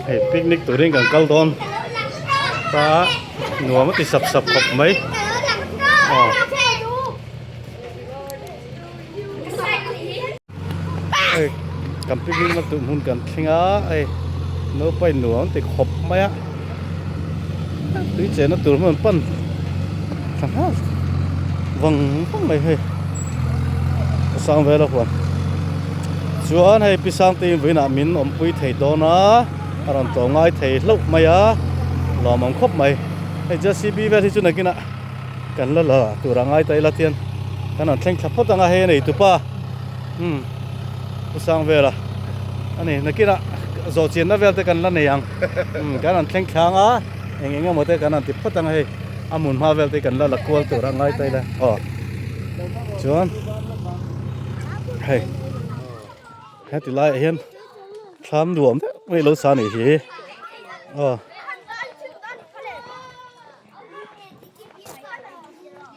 Hei picnic turin kan kal dawn ta nuam a ti sap sap khawp mai aw. Hei kan picnic na tur hmun kan thleng a hei naupang nuam ti khawp mai a tui chenna tur hmun an pan thla nghal vang vang mai hei a sang vel a huan chuan hei pi sangte in vawiinah min awmpui thei dawn a a rawn tlawm ngai thei hlauh mai a lawmawm khawp mai hei jcb vel hi chu nakinah kan la la tur a ngai ta ila tian kan rawn thleng thla phawt ang a hei a nei tupa umm pu sang vela ani nakinah zawh chianna vel te kan la nei ang umm kan rawn thleng thla ang a eng eng emaw te kan rawn ti phawt ang a hei a hmun hma vel te kan la la kual tur a ngai ta ila aw chuan hei heti laiah hian thlam nuam deuh mai lo sa a nih hi aw.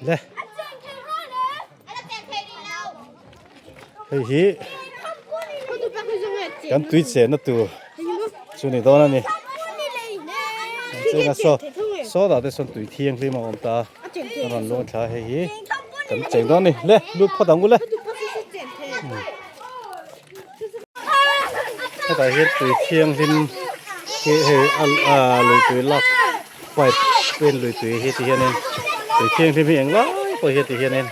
Le hei hi kan tui chenna tur chu ni dawn a ni chena saw saw dah te sawn tui thianghlim a awm ta a rawn luang thla hei hi kan cheng dawn a ni le lut phawt ang u le hetah hian tui thianghlim hi hei a lui tui lak pipe pen lui tui hi ti hianin tui thianghlim hi englai pawh hian ti hianin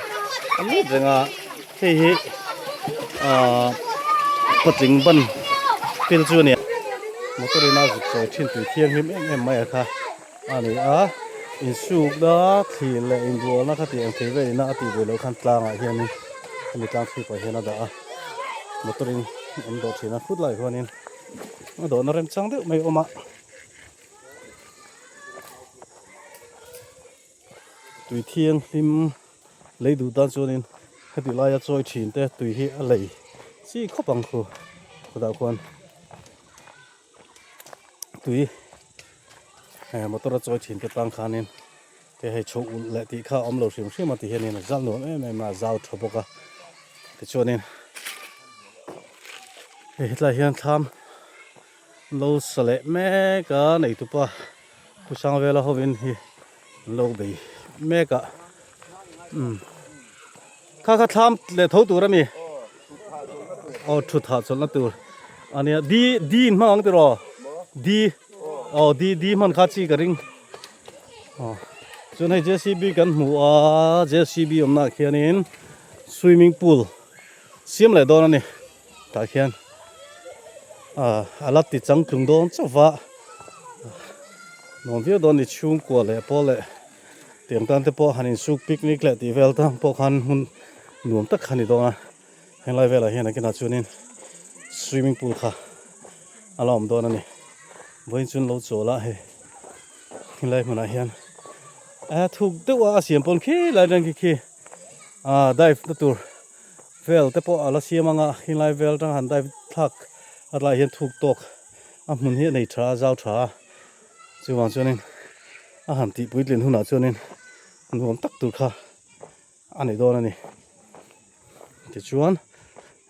a lut reng a hei hi ahh patling ban pil chu a ni a motor in a zuk chawi thin tui thianghlim em em mai a kha a ni a insukna thli leh inbualna kha tih ang thei velin a tih ve loh khan tlangah hianin hemi tlang chhipah hian a dah a motor in an dawh thin a khut lai huanin a dawhna remchang deuh mai a awm a. Tui thianghlim lei duh tan chuanin heti laia chawi thin te tui hi a lei chi khawp ang khu khawtah khuan tui eh motor a chawi thin te tang khanin te hei chho ulh leh tih kha a awm lo hrim hrim a ti hianin a zal nuam em em a a zau tha bawk a tichuanin hei hetlai hian thlam lo sa leh mek a neitupa Pu Sangvela hovin hi an lo bei mek a umm kha kha thlam leh tho tur a mi aw thut hahchawlhna tur a nia di di in hmang ang tiraw di aw di di hman kha chi ka ring aw chuan hei jcb kan hmu a jcb awmna ah khianin swimming pool siam leh dawn a ni. Tah khian ah a la ti changtlung dawn chauh va nuam viau dawn a ni chhungkua leh pawl leh tiang tan te pawh han insuk picnic leh tih vel tan pawh khan hmun nuam tak kha a ni dawn a henglai velah hian a kinah chuanin swimming pool kha a la awm dawn a ni vawiin chu an lo chawl a hei helai hmunah hian a thuk deuh a a siam pawn khi lai reng khi khi ah dive na tur. Vel te pawh a la siam ang a, helai vel atanga han dive thlak a tlaiah hian thuk tawk a hmun hi a nei tha a, zau tha a, chuvang chuanin a han tih puitlin hunah chuanin nuam tak tur kha a ni dawn a ni. Tichuan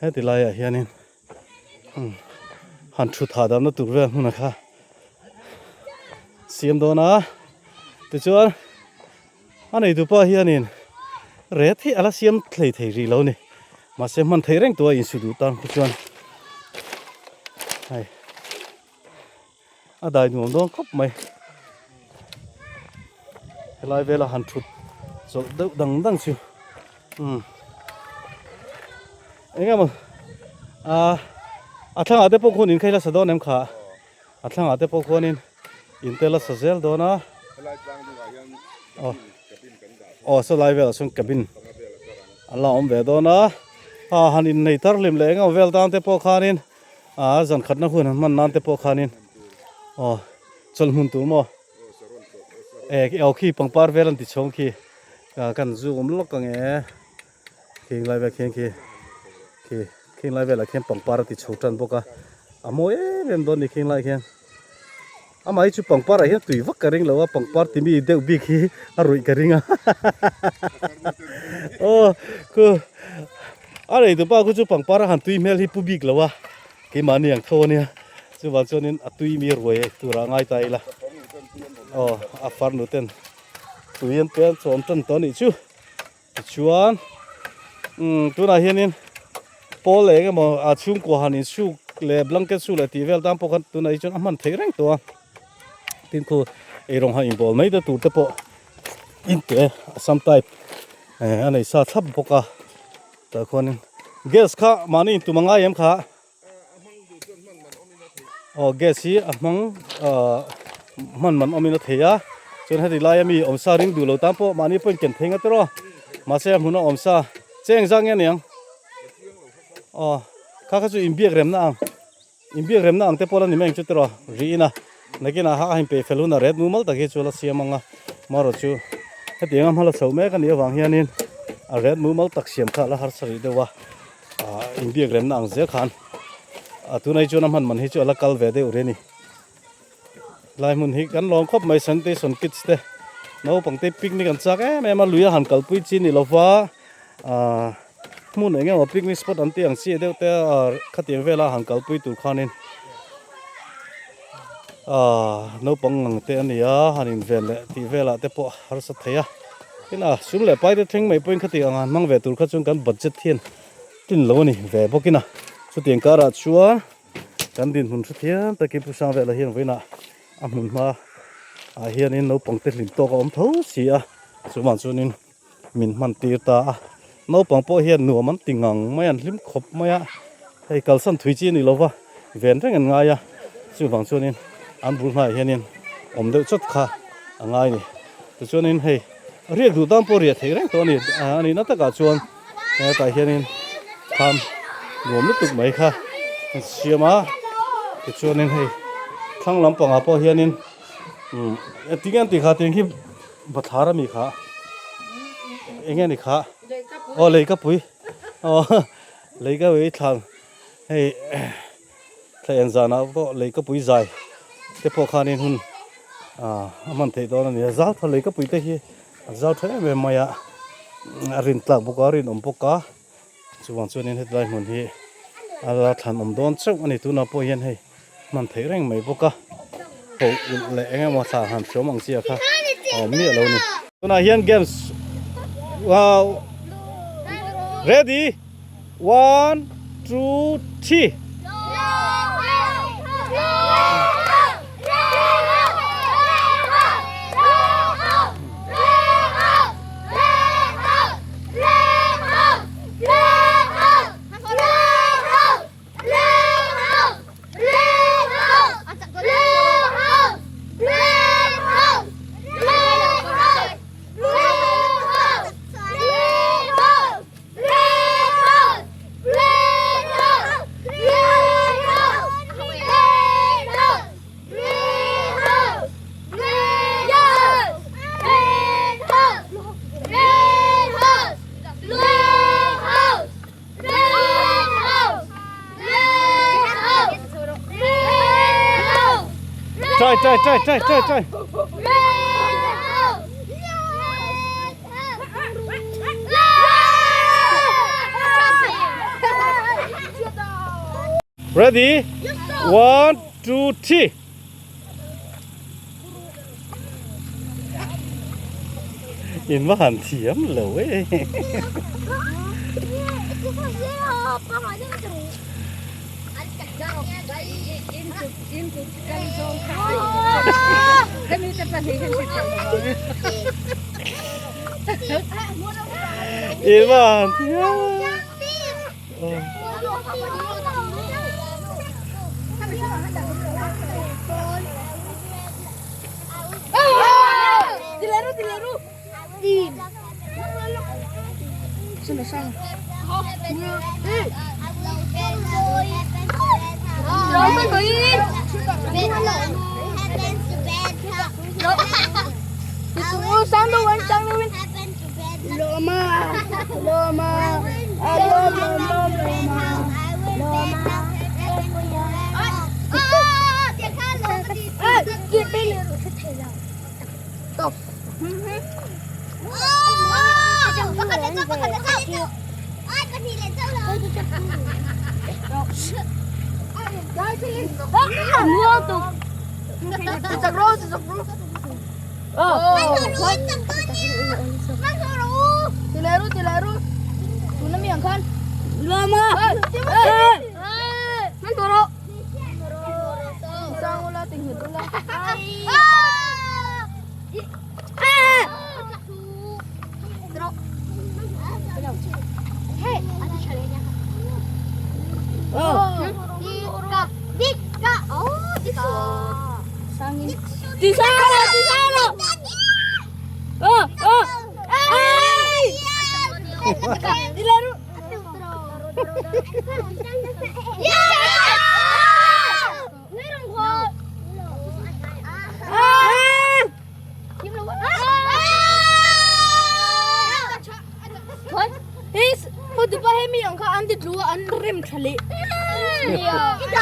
heti laiah hianin han thut hahdamna tur vel hmun a kha siam dawn a, tichuan. A neitupa hianin ret hi a la siam thlei thei rih lo a ni. Mahse hman theih reng tua insu duh tan khu chuan hei a dai nuam dawn khawp mai. Helai vela han thut chawlh deuh dang dang chu umm eng emaw ah a thlangah te pawh khuan in kha i la sa dawn em kha a thlangah te pawh khuanin. In te la sa zel dawn a. Helai tlang dungah hian cabin cabin kan dah a. Aw saw lai velah chuan cabin an la awm ve dawn a. A han innei tar hlim leh engemaw vel tan te pawh khanin a zan khatna hun han hman nan te pawh khanin aw chawlhmun tur maw e aw khi pangpar vel an ti chhawng khi kan zu awm lawk ang e khing lai vel khian khi khi khing lai velah khian pangpar a ti chho tan bawk a a mawi em em dawn a ni khing lai khian. Amah hi chu pangpar ah hian tui vak ka ring lo a, pangpar ti mi deuh bik hi a ruih ka ring a aw khu a nei tupa khu chu pangpar a han tui hmel hi pu bik lo a keimahni ang tho ania. Chuvang chuanin a tui mi ruai turah ngai ta ila. Aw a farnu ten tui an pe an chawm tan tawh a nih chu. Tichuan umm tunah hianin pawl eng emaw a chhungkua han insuk leh blanket suk leh tih vel tan pawh khan tunah hi chuan a hman theih reng tawh a. Tin khu eirawng han inbawl mai te tur te pawh inte assam type eh a nei sa thlap bawk a tah khuanin gas kha mahni intum a ngai em kha. Aw gas hi a hmang ahh hman man awmin a thei a chuan heti laia mi awmsa ring duh lo tan pawh mahni pawhin ken thei ngat erawh mahse a hmuna awmsa cheng zang nge aniang aw kha kha chu inbiak remna ang inbiak remna ang te pawh la ni mai ang chu tiraw rihin a nakinah ha a inpeih fel hunah ret mumal tak hi chu la siam ang a marawh chu hetianga hma la chhoh mek a nih avang hianin a ret mumal tak siam kha a la harsa rih deuh a. Ah inbiak remna ang zel khan a tunah hi chuan a hman man hi chu a la kal ve deuh rih a ni lai hmun hi kan lawm khawp mai sanitation kits te naupang te picnic an chak em em a lui a han kalpui chi ni lova ah hmun eng emaw picnic spot an tih ang chi deuh te ah khatiang vela han kalpui tur khanin ah naupang ang te a ni a han inven leh tih velah te pawh harsa thei a. Tin a sum leh pai te thleng mai pawhin khati ang han hmang ve tur kha chuan kan budget hian tlin lo a ni ve bawkin a. Chutiang karah chuan kan dinhmun hrethiam takin Pu Sangvela hian vawiinah a hmun hma ah hianin naupang te hlim tawk a awm tho si a, chuvang chuanin min hman tir ta a. Naupang pawh hian nuam an ti ngang mai a, an hlim khawp mai a, hei kalsan thui chi a ni lo va, ven reng an ngai a, chuvang chuanin an bul hnaiah hianin awm deuh chawt kha a ngai a ni. Tichuanin hei riak duh tan pawh riah theih reng tawh a ni a nihna takah chuan hetah hianin thlam nuam lutuk mai kha an siam a tichuanin hei thlang lampangah pawh hianin umm tinge an tih kha tiang khi bathlar ami kha eng nge ni kha aw leikapui aw leikapui thlan hei Thla en zanah pawh leikapui zai te pawh khanin hun ah a hman theih dawn a ni a, zau tha leikapui te hi a zau tha em em mai a, a rin tlak bawk a, a rinawm bawk a, chuvang chuanin hetlai hmun hi a la thlanawm dawn chauh a ni, tunah pawh hian hei hman theih reng mai bawk a, ho ulh leh eng emaw thla han hriawm ang chi a kha a awm miah lo a ni. Tunah hian games wow ready. One, two, three. Try, try, try, try, try, try. Ready? 1, 2, 3. In va han thiam lo e. In va han thiam.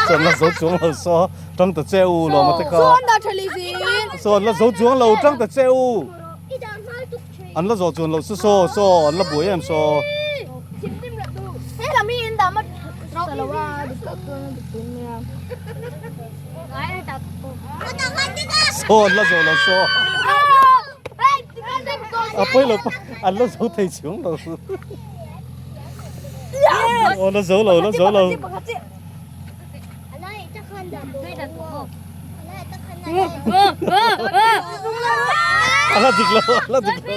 Chuan la zo chuang lo saw tang ta che u lawm a te kha saw an la zo chuang lo tang ta che u an la zo chuan lo chu saw saw an la buai em saw. Saw an la zo lo saw a pawi lo an la zo thei chuang lo aw la zo lo la zo lo a la dik lo a la dik lo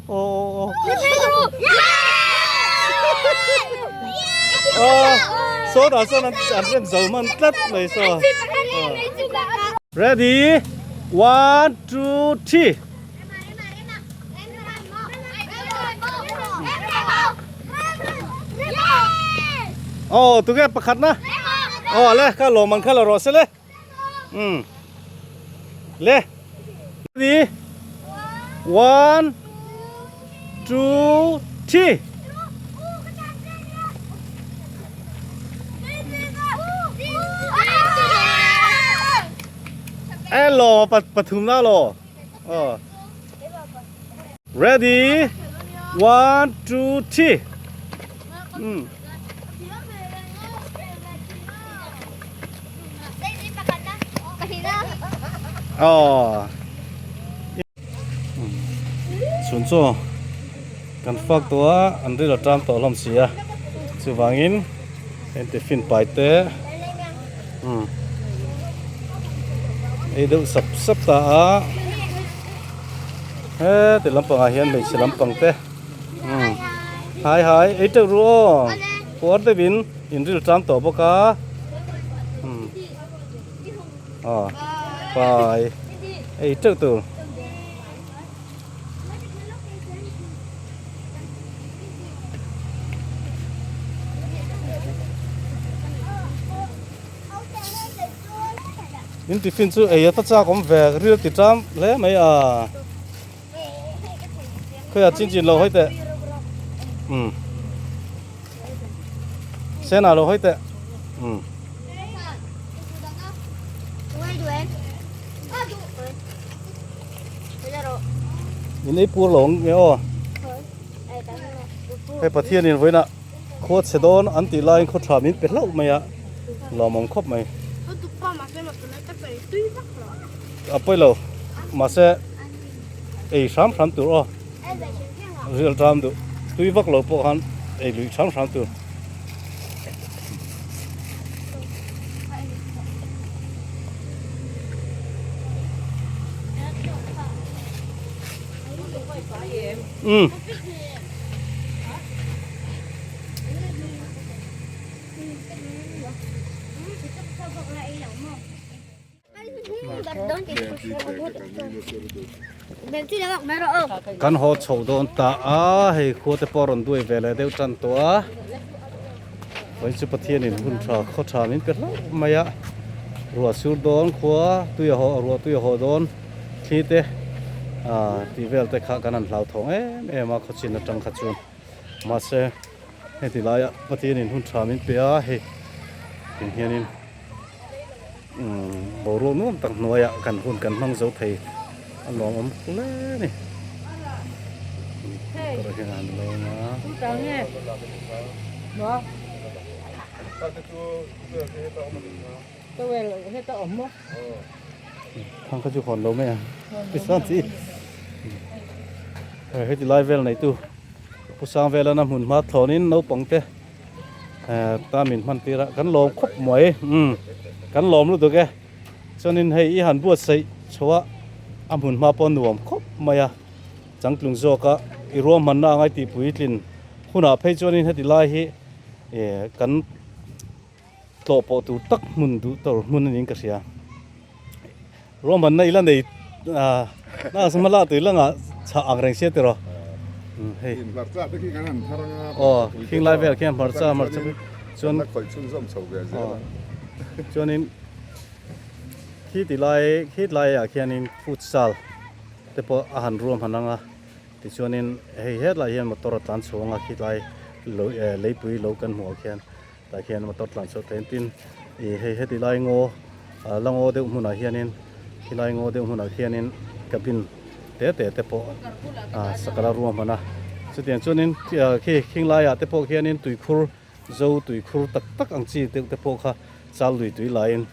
aw aw saw dah sawn an rem zo hman tlat mai saw ready one two three. Aw tunge pakhat na aw le kha lawm ang kha la rawh se le um le ready one two three. Hello pathum na lo aw ready one two three um aw chhun chu kan fak tawh a an ril a tan tawh hlawm si a chuvangin heng tiffin pai te umm ei deuh sap sap ta a heti lampangah hian hmeichhe lampang te umm hai hai ei teuh ru aw puar deuhin in ril tan tawh bawk a umm. Aw pai ei teuh tur. In tiffin chu ei ata chak awm ve ril ti ṭam hle mai a khawiah chin chin lo hawi teh umm senah lo hawi teh umm. In ei pur lo ang nge aw hei Pathianin vawiinah khua chhe dawn an tih laiin khaw tha min pe hlauh mai a lawmawm khawp mai a pawi lo mahse ei hram hram tur aw rial ṭam duh tui vak lo pawh khan ei lui hram hram tur. Umm. Kan haw chho dawn ta a, hei khua te pawh a rawn duai ve leh deuh tan tawh a, vawiin chu Pathianin hun tha khaw tha min pe hlauh mai a, ruah sur dawn khua tui a haw ruah tui a haw dawn thli te ah tih vel te kha kan han hlauthawng em em a khawchin atang kha chuan mahse heti laia Pathianin hun tha min pe a hei tin hianin. Umm boruak nuam tak hnuaiah kan hun kan hmang zo thei a lawmawm hle a ni motor hian an leng a. Towel heta awm maw? Thang kha chu hawn lo mai a tichuan chi heti lai vel neitu Pu Sangvelana hmun hma thlawnin naupang te ta min hman tir a kan lawm khawp mai umm kan lawm lutuk e chuanin hei i han buatsaih chho a a hmun hma pawh nuam khawp mai a changtlung zawka i ruahmanna a ngai tih puitlin hunah phei chuanin heti lai hi kan tlawh pawh tur tak hmun duh tur hmun a niin ka hria ruahmanna ila nei ah na hma lah tui langah chhah ang reng sia tiraw hei aw khing lai vel khian hmarcha hmarcha chuan chuanin khi ti lai khi laiah khianin futsal te pawh a han ruahman ang a. Tichuanin hei hetlai hian motor a tlan chhuang a khilai lo eh leipui lo kan hmuh ah khian tah khian motor tlan chhuah theih tin ih hei heti lai ngaw ah la ngaw deuh hmunah hianin khilai ngaw deuh hmunah khianin cabin te te te pawh ah sakala ruahman a chutiang chuanin khi khing laiah te pawh khianin tuikhur zo tuikhur tak tak ang chi deuh te pawh kha chal lui tui laiin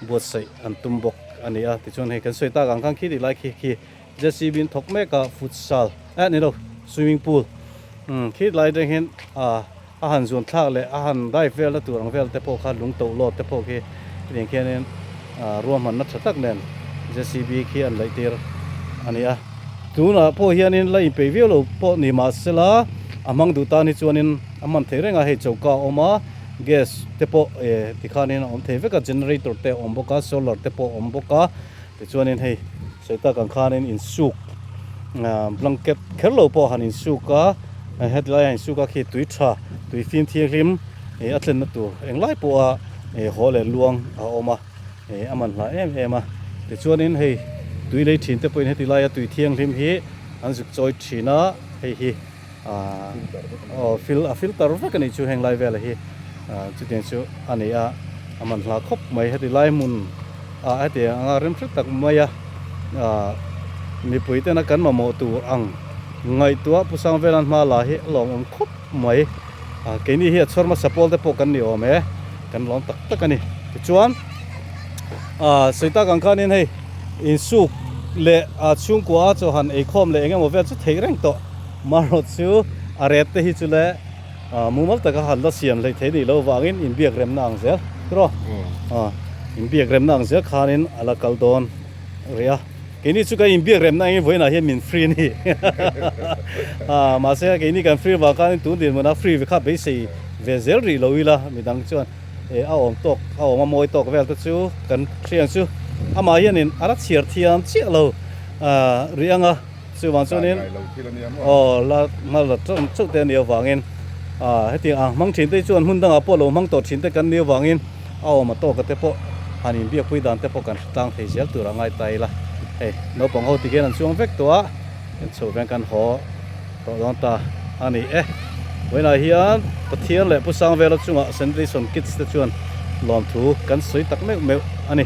buatsaih an tum bawk a ni a tichuan hei kan sawi tak ang khan khi tih lai khi khi J_C_B in thawk mek a futsal eh ni lo swimming pool umm khi lai atang hian ah a han zuan thlak leh a han dive vel na tur ang vel te pawh kha lung toh lawt te pawh khi hetiang khianin ah ruahmanna tha tak nen J_C_B khi an laih tir a ni a tunah pawh hianin la inpeih viau lo pawh ni mahsela a hmang duh tan hi chuanin a hman thei reng a hei choka a awm a gas te pawh eh tikhanin a awm thei vek a generator te a awm bawk a solar te pawh a awm bawk a. Tichuanin hei sawi tak ang khanin insuk ah blanket kher lo pawh han insuk a hetlai a insuk a khi tui tha tui fim thianghlim ih a thlenna tur englai pawha ih haw leh luang a awm a ih a man hla em em a tichuanin hei tui lei thin te pawhin heti laia tui thianghlim hi an zuk chawi thin a hei hi ah aw fil a filter vek a nih chu heng lai velah hi ah chutiang chu a ni a a man hla khawp mai heti lai hmun ah hetiang anga rem hre tak mai a ah mipui tena kan mamawh tur ang ngaihtuah pu sang velan hma la hi a lawmawm khawp mai ah keini hi a chhuar hmasa pawl te pawh kan ni awm e kan lawm tak tak a ni tichuan ah sawi tak ang khanin hei insuk leh ah chhungkua a chaw han eikhawm leh eng emaw vel chu theih reng tawh. Marawh chu a ret te hi chu le mumal taka han la siam hleih thei nih loh vangin inbiak remna ang zel tiraw inbiak remna ang zel khanin a la kal dawn rih a keini chu kan inbiak remna angin vawiinah hian min free a ni mahse keini kan free vang khanin tun dinhmunah free ve kha beisei ve zel rih lo ila midang chuan a awm tawk a awm a mawi tawk vel te chu kan hriang chu amah hianin a la chhiar thiam chiah lo rih ang a. Chuvang chuanin aw la nghal la chauh chauh te a nih avangin ah hetiang ang hmang thin te hi chuan hmun dangah pawh lo hmang tawh thin te kan nih avangin a awm a tawka te pawh han inbiakpui dan te pawh kan hre tlang thei zel tur a ngai ta ila hei naupang ho tikhian an chuang vek tawh a kan chhoh veng kan haw tawh dawn ta a ni e vawiinah hian Pathian leh Pu Sangvela chungah Sandlison Kids te chuan lawmthu kan sawi tak meuh meuh a ni.